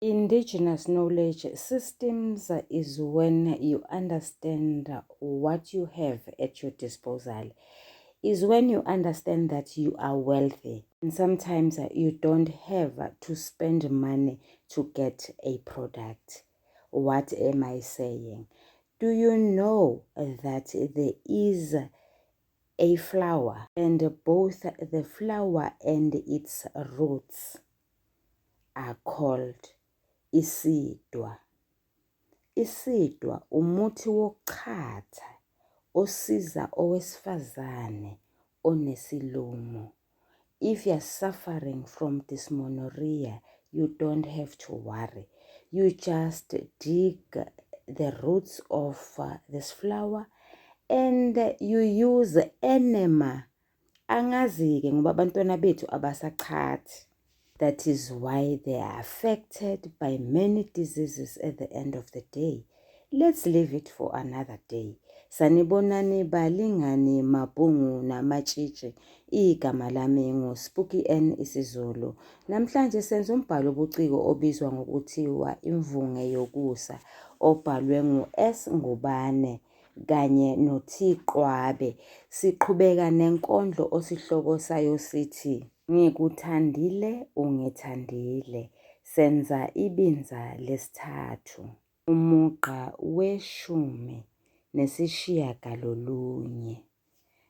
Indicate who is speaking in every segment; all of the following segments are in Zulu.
Speaker 1: Indigenous knowledge systems is when you understand what you have at your disposal, is when you understand that you are wealthy. And sometimes you don't have to spend money to get a product. What am I saying? Do you know that there is a flower, and both the flower and its roots are called isidwa? Isidwa umuthi wokuchatha osiza owesifazane onesilumo. If you're suffering from dysmenorrhea, you don't have to worry. You just dig the roots of this flower and you use enema. Angazi-ke ngoba abantwana bethu abasachathi. That is why they are affected by many diseases at the end of the day. Let's leave it for another day. Sanibonani balingani, mabhungu namatshitshi. Igama lami nguSpooky N isiZulu. Namhlanje senza umbhalo obuciko obizwa ngokuthiwa Imvunge Yokusa, obhalwe ngu-S Ngubane kanye no-T Qwabe. Siqhubeka nenkondlo osihloko sayo sithi Ngikuthandile Ungithandile. Senza ibinza lesithathu. Umugqa we-19.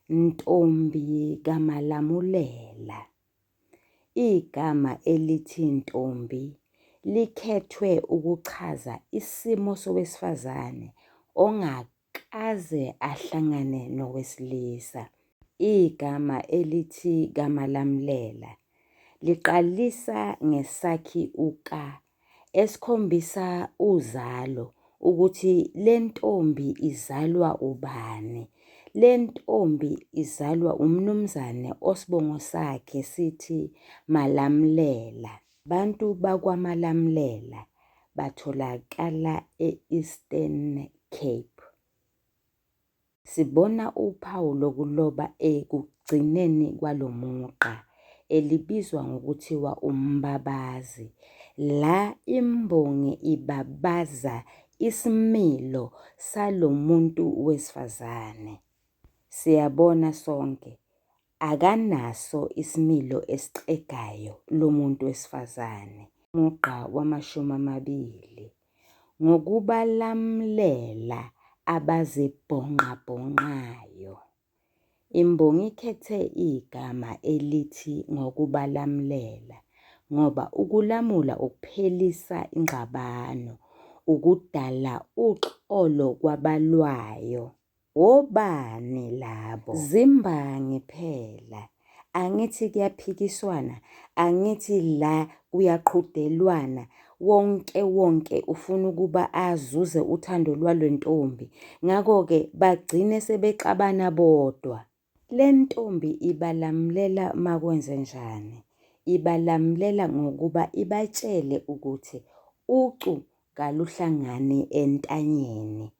Speaker 1: Ntombi kaMalamulela. Igama elithi ntombi likhethwe ukuchaza isimo sowesifazane ongakaze ahlangane nowesilisa. Igama elithi kaMalamlela liqalisa ngesakhi uka esikhombisa uzalo, ukuthi le ntombi izalwa ubani. Le ntombi izalwa umnumzane osibongo sakhe sithi Malamlela. Abantu bakwaMalamlela batholakala e-Eastern Cape. Sibona uphawu lokuloba ekugcineni kwalo mugqa elibizwa ngokuthiwa umbabazi. La imbongi ibabaza isimilo salo muntu wesifazane. Siyabona sonke, akanaso isimilo esixegayo lo muntu wesifazane. Umugqa wama-20. Ngokubalamlela abazibhonqabhonqayo. Imbongi ikhethe igama elithi ngokubalamlela ngoba ukulamula ukuphelisa ingxabano, ukudala uxolo kwabalwayo. Obani labo? Zimbangi phela. Angithi kuyaphikiswana, angithi la kuyaqhudelwana. Wonke wonke ufuna ukuba azuze uthando lwale ntombi. Ngakho-ke bagcine sebexabana bodwa. Le ntombi ibalamlela makwenzenjani? Ibalamlela ngokuba ibatshele ukuthi ucu kaluhlangani entanyeni,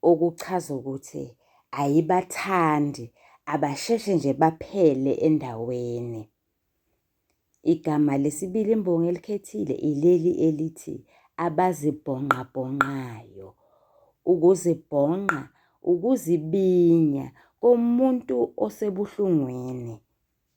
Speaker 1: okuchaza ukuthi ayibathandi, abasheshe nje baphele endaweni. Igama lesibili imbongi elikhethile ileli elithi abazibhonqabhonqayo. Ukuzibhonqa, ukuzibinya komuntu osebuhlungwini.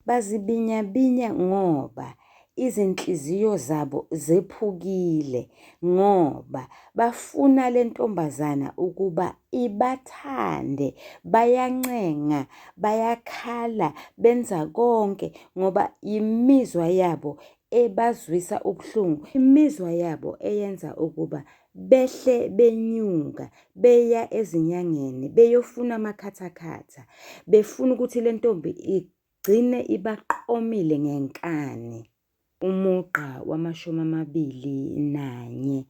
Speaker 1: Bazibinyabinya ngoba izinhliziyo zabo zephukile, ngoba bafuna le ntombazana ukuba ibathande. Bayancenga, bayakhala, benza konke ngoba imizwa yabo ebazwisa ubuhlungu, imizwa yabo eyenza ukuba behle benyuka beya ezinyangeni beyofuna amakhathakhatha, befuna ukuthi le ntombi igcine ibaqomile ngenkani. Umugqa wama-21.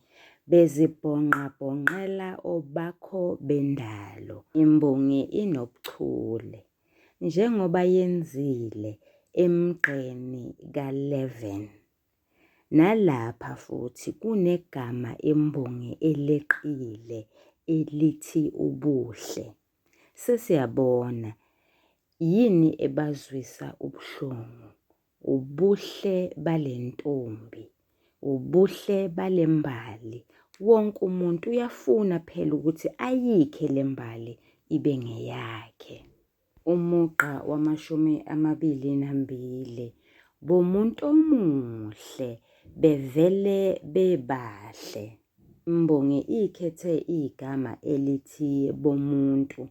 Speaker 1: Bezibhonqabhonqela obakho bendalo. Imbongi inobuchule njengoba yenzile emgqeni ka-11. Nalapha futhi kunegama imbongi eleqile elithi ubuhle. Sesiyabona yini ebazwisa ubuhlungu, ubuhle bale ntombi. Ubuhle bale mbali, wonke umuntu uyafuna phela ukuthi ayikhe le mbali ibe ngeyakhe. Umugqa wamashumi amabili nambili, Bomuntu omuhle bevele bebahle. Imbongi ikhethe igama elithi bomuntu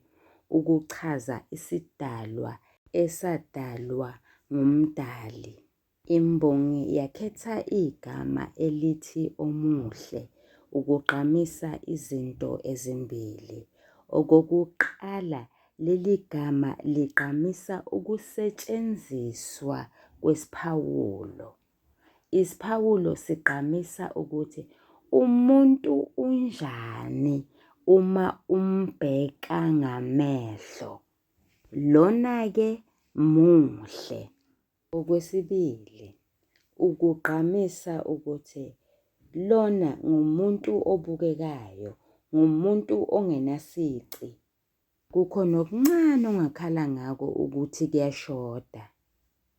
Speaker 1: ukuchaza isidalwa esadalwa nguMdali. Imbongi yakhetha igama elithi omuhle ukugqamisa izinto ezimbili. Okokuqala leli gama ligqamisa ukusetshenziswa kwesiphawulo. Isiphawulo sigqamisa ukuthi umuntu unjani uma umbheka ngamehlo. Lona-ke muhle. Okwesibili, ukugqamisa ukuthi lona ngumuntu obukekayo, ngumuntu ongenasici. Kukho nokuncane ongakhala ngako ukuthi kuyashoda.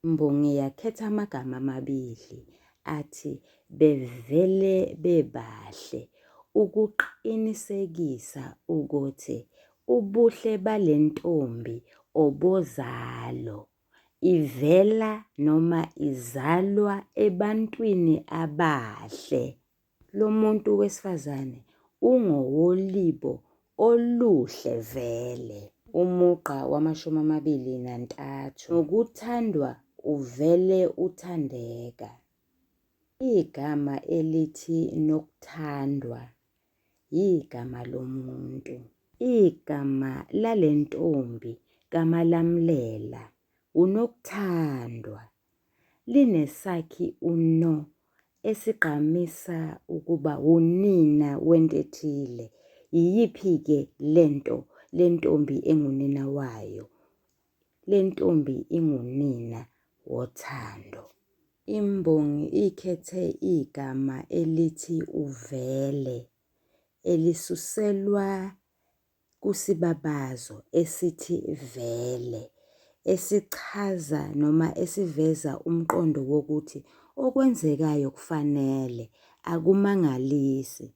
Speaker 1: Imbongi yakhetha amagama amabili athi bevele bebahle ukuqinisekisa ukuthi ubuhle bale ntombi obozalo. Ivela noma izalwa ebantwini abahle. Lo muntu wesifazane ungowolibo oluhle vele. Umugqa wamashumi amabili nantathu. Ngokuthandwa uvele uthandeka. Igama elithi Nokuthandwa yigama lomuntu. Igama lale ntombi kaMalamlela uNokuthandwa. Linesakhi u-no esigqamisa ukuba wunina wento ethile. Yiyiphi-ke le nto le ntombi engunina wayo? Le ntombi ingunina wothando. Imbongi ikhethe igama elithi uvele elisuselwa kusibabazo esithi vele esichaza noma esiveza umqondo wokuthi okwenzekayo kufanele, akumangalisi.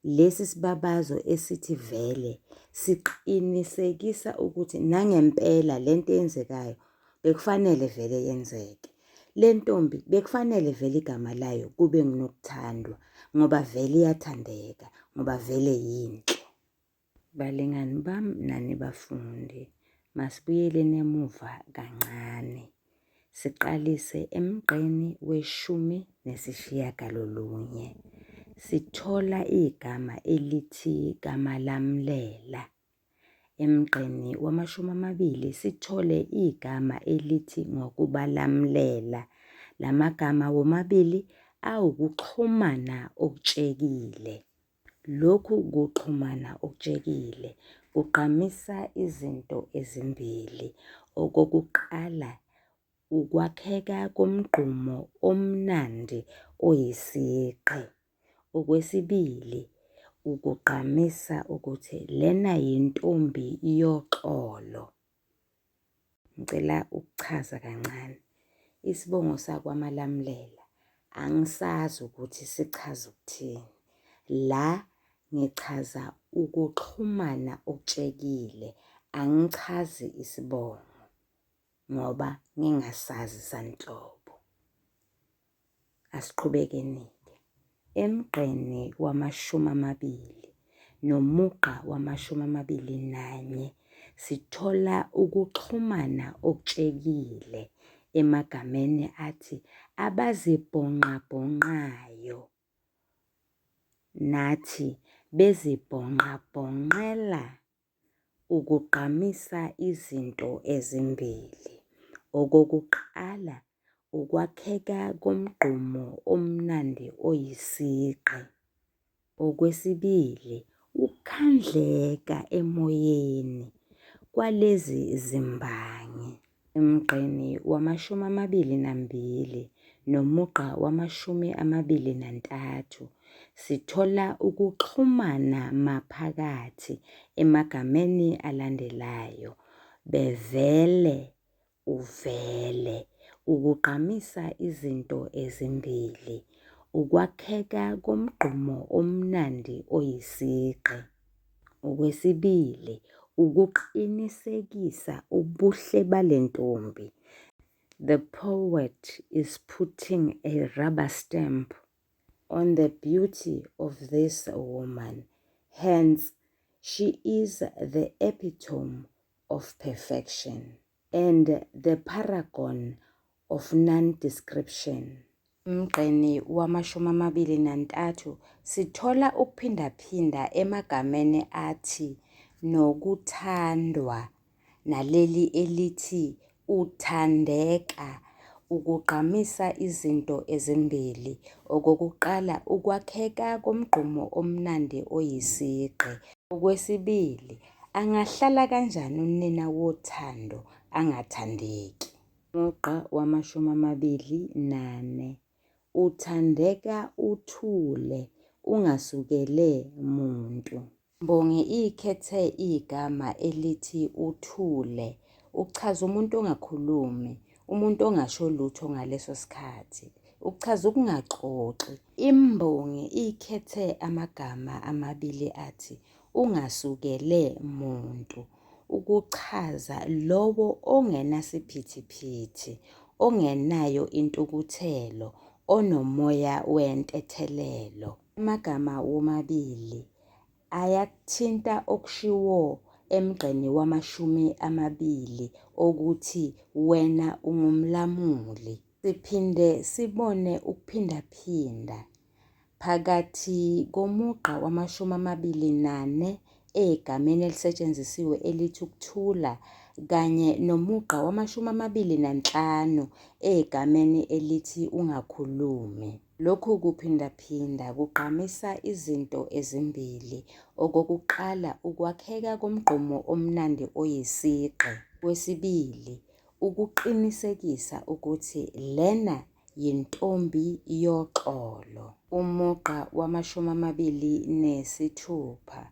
Speaker 1: Lesi sibabazo esithi vele siqinisekisa ukuthi nangempela le nto eyenzekayo bekufanele vele yenzeke. Le ntombi bekufanele vele igama layo kube nguNokuthandwa ngoba vele iyathandeka, ngoba vele yinhle. Balingani bami nani bafundi, masibuyeleni emuva kancane. Siqalise emgqeni weshumi nesishiyagalolunye. Sithola igama elithi kaMalamlela. Emgqeni wamashumi amabili sithole igama elithi ngokubalamlela. La magama womabili awukuxhumana okutshekile. Lokhu kuxhumana okutshekile kugqamisa izinto ezimbili. Okokuqala, ukwakheka komgqumo omnandi oyisigqi. Okwesibili, ukugqamisa ukuthi lena yintombi yoxolo. Ngicela ukuchaza kancane. Isibongo sakwaMalamlela angisazi ukuthi sichaza ukuthini. La ngichaza ukuxhumana okutshekile, angichazi isibongo ngoba ngingasazi sanhlobo. Asiqhubekeni-ke. Emgqeni wamashumi amabili nomugqa wamashumi amabili nanye sithola ukuxhumana okutshekile emagameni athi abazibhonqabhonqayo nathi bezibhonqabhonqela ukugqamisa izinto ezimbili. Okokuqala, ukwakheka komgqumo omnandi oyisigqi. Okwesibili, ukukhandleka emoyeni kwalezi zimbangi. Emgqeni wamashumi amabili nambili nomugqa wamashumi amabili nantathu sithola ukuxhumana maphakathi emagameni alandelayo, bevele, uvele, ukugqamisa izinto ezimbili. ukwakheka komgqumo omnandi oyisigqi. Okwesibili, ukuqinisekisa ubuhle bale ntombi. The poet is putting a rubber stamp on the beauty of this woman. Hence, she is the epitome of perfection and the paragon of non-description. Emgqeni wama-23 sithola ukuphindaphinda emagameni athi nokuthandwa naleli elithi uthandeka ukugqamisa izinto ezimbili. Okokuqala ukwakheka komgqumo omnandi oyisigqi. Okwesibili angahlala kanjani unina wothando angathandeki. Umugqa wama-24 uthandeka uthule ungasukele muntu. Imbongi ikhethe igama elithi uthule ukuchaza umuntu ongakhulumi, umuntu ongasho lutho ngaleso sikhathi, ukuchaza ukungaxoxi. Imbongi ikhethe amagama amabili athi ungasukele muntu ukuchaza lowo ongenasiphithiphithi, ongenayo intukuthelo, onomoya wentethelelo. Amagama womabili ayakuthinta okushiwo emgqeni wama-20 okuthi wena ungumlamuli. Siphinde sibone ukuphindaphinda phakathi komugqa wama-24 egameni elisetshenzisiwe elithi ukuthula kanye nomugqa wama-25 egameni elithi ungakhulumi. Lokhu kuphindaphinda kugqamisa izinto ezimbili. Okokuqala ukwakheka komgqumo omnandi oyisigqi. Okwesibili ukuqinisekisa ukuthi lena yintombi yoxolo. Umugqa wama-26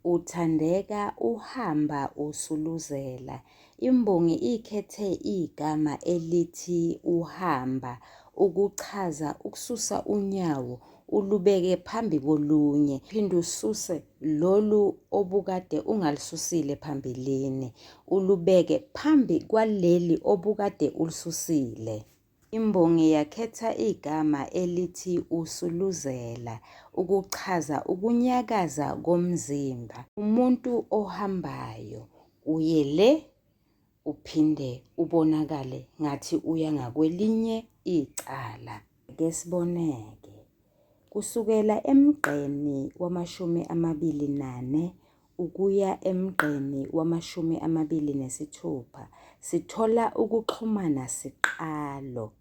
Speaker 1: uthandeka uhamba usuluzela. Imbongi ikhethe igama elithi uhamba ukuchaza ukususa unyawo ulubeke phambi kolunye, uphinde ususe lolu obukade ungalususile phambilini ulubeke phambi kwaleli obukade ulisusile. Imbongi yakhetha igama elithi usuluzela ukuchaza ukunyakaza komzimba. Umuntu ohambayo uye le uphinde ubonakale ngathi uya ngakwelinye icala. Ake sibone-ke. Kusukela emgqeni wama-24 ukuya emgqeni wama-26 sithola ukuxhumana siqalo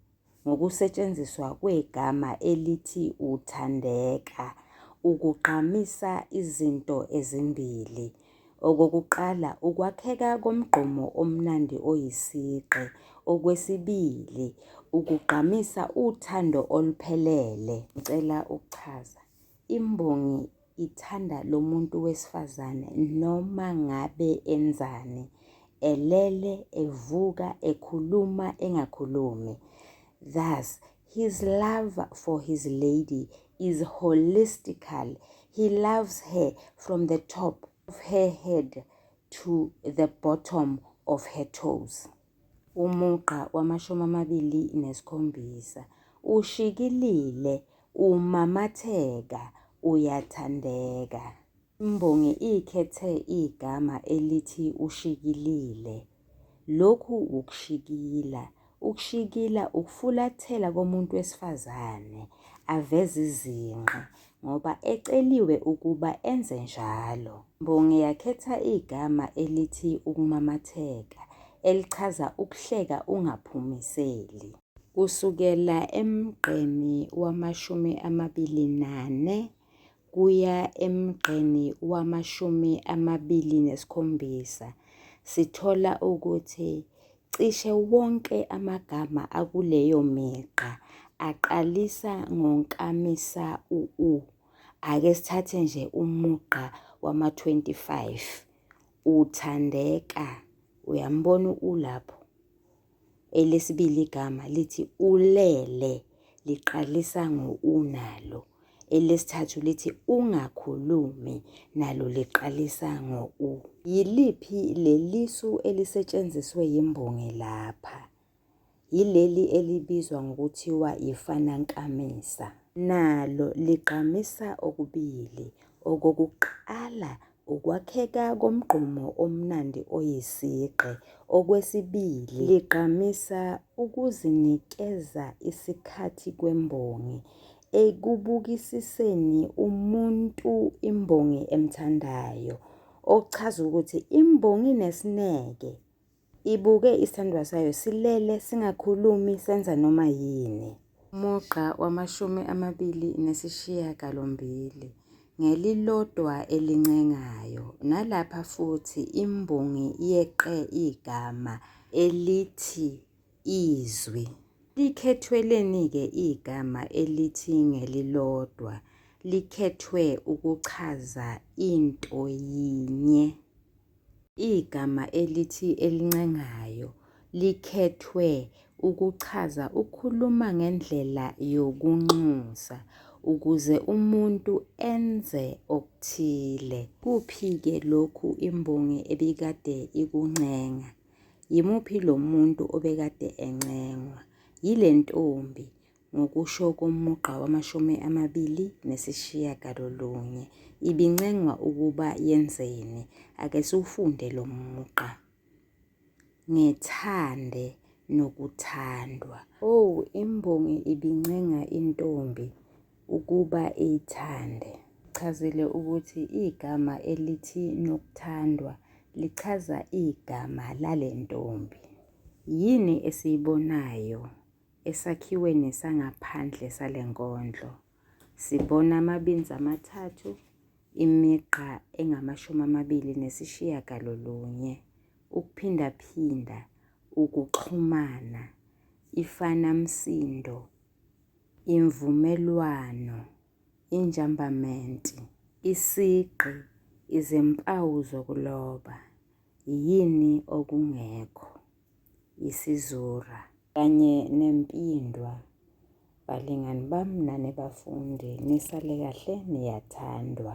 Speaker 1: ngokusetshenziswa kwegama elithi uthandeka ukugqamisa izinto ezimbili. Okokuqala ukwakheka komgqumo omnandi oyisigqi. Okwesibili ukugqamisa uthando oluphelele. Ngicela ukuchaza, imbongi ithanda lo muntu wesifazane noma ngabe enzani, elele, evuka, ekhuluma, engakhulumi. Thus, his love for his lady is holistical. He loves her from the top of her head to the bottom of her toes. Umugqa wama-27 ushikilile, umamatheka, uyathandeka. Imbongi ikhethe igama elithi ushikilile. Lokhu wukushikila. Ukushikila ukufulathela komuntu wesifazane aveze izinqe ngoba eceliwe ukuba enze njalo. Imbongi yakhetha igama elithi ukumamatheka elichaza ukuhleka ungaphumiseli. Kusukela emgqeni wama-24 kuya emgqeni wama-27 sithola ukuthi cishe wonke amagama akuleyo migqa aqalisa ngonkamisa u-u. Ake sithathe nje umugqa wama-25 uthandeka, uyambona u-u lapho? Elesibili igama lithi ulele, liqalisa ngo-u nalo. Elesithathu lithi ungakhulumi nalo liqalisa ngo-u. Yiliphi lelisu elisetshenziswe yimbongi lapha? Yileli elibizwa ngokuthiwa yifanankamisa. Nalo ligqamisa okubili. Okokuqala ukwakheka komgqumo omnandi oyisigqi. Okwesibili ligqamisa ukuzinikeza isikhathi kwembongi ekubukisiseni umuntu imbongi emthandayo. Okuchaza ukuthi imbongi inesineke. Ibuke isithandwa sayo silele singakhulumi senza noma yini. Umugqa wamashumi 28 ngelilodwa elincengayo. Nalapha futhi imbongi yeqe igama elithi izwi. Likhethweleni-ke igama elithi ngelilodwa? Likhethwe ukuchaza into yinye. Igama elithi elincengayo likhethwe ukuchaza ukukhuluma ngendlela yokunxusa ukuze umuntu enze okuthile. Kuphi-ke lokhu imbongi ebikade ikuncenga? Yimuphi lo muntu obekade encengwa? Yile ntombi Ngokusho komugqa wamashumi 29, ibincengwa ukuba yenzeni? Ake siwufunde lo mugqa. Ngethande nokuthandwa. Oh, imbongi ibincenga intombi ukuba iyithande. Chazile ukuthi igama elithi nokuthandwa lichaza igama lale ntombi. Yini esiyibonayo Esakhiweni sangaphandle sale nkondlo sibona amabinza amathathu, imigqa engamashumi 29, ukuphindaphinda, ukuxhumana, ifanamsindo, imvumelwano, injambamenti, isigqi, izimpawu zokuloba. Yini okungekho? Isizura. Kanye nempindwa. Balingani bami nani bafundi, nisale kahle niyathandwa.